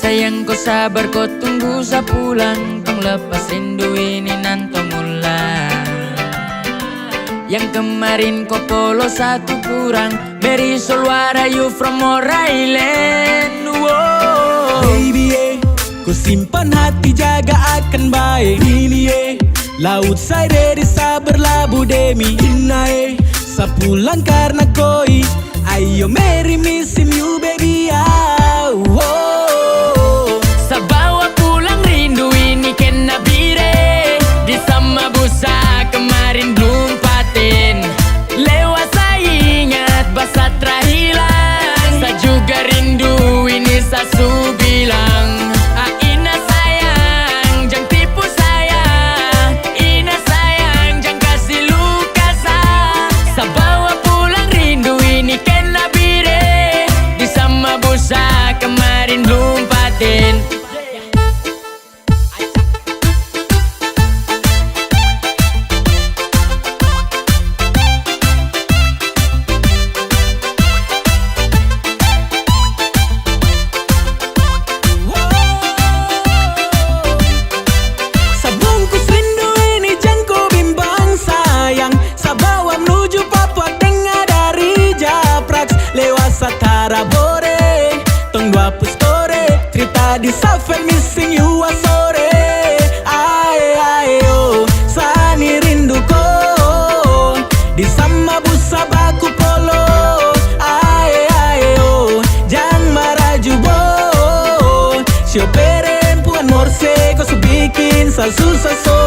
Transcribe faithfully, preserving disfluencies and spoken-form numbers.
Sayang ko sabar ko tunggu sa pulang, tong lepas rindu ini nantong ulang. Yang kemarin ko polo satu kurang, Mary Solwara, you from Morailend. Woah. Baby, eh, ko simpan hati jaga akan bae. Ini, eh, laut sa ready sa berlabuh demi. Ina, eh, sa pulang karna koi. Ayo Mary, missing you baby, ah, woah. Sa bawa pulang rindu ini kena bire. Di sama busa kemarin blum paten. Lewa sa ingat basa tra hilang. Sa juga rindu ini sa su bilang. Ah, ina sayang, jang tipu saya. Ina sayang, jang kasi luka sa. Sa bawa pulang rindu ini kena bire. Di sama busa kemarin blum paten. Sabungkus rindu ini jang ko bimbang sayang, sa bawa menuju Papua Tengah dari Japraks, lewat Satara Bore, tong dua pus tore, cerita di Safel missing you asore. Ae, ae, oh, sani rindu ko. Di sama busa baku polo. Ae, ae, oh, jang maraju bo. Sio perempuan morse ko su bikin sa susah so.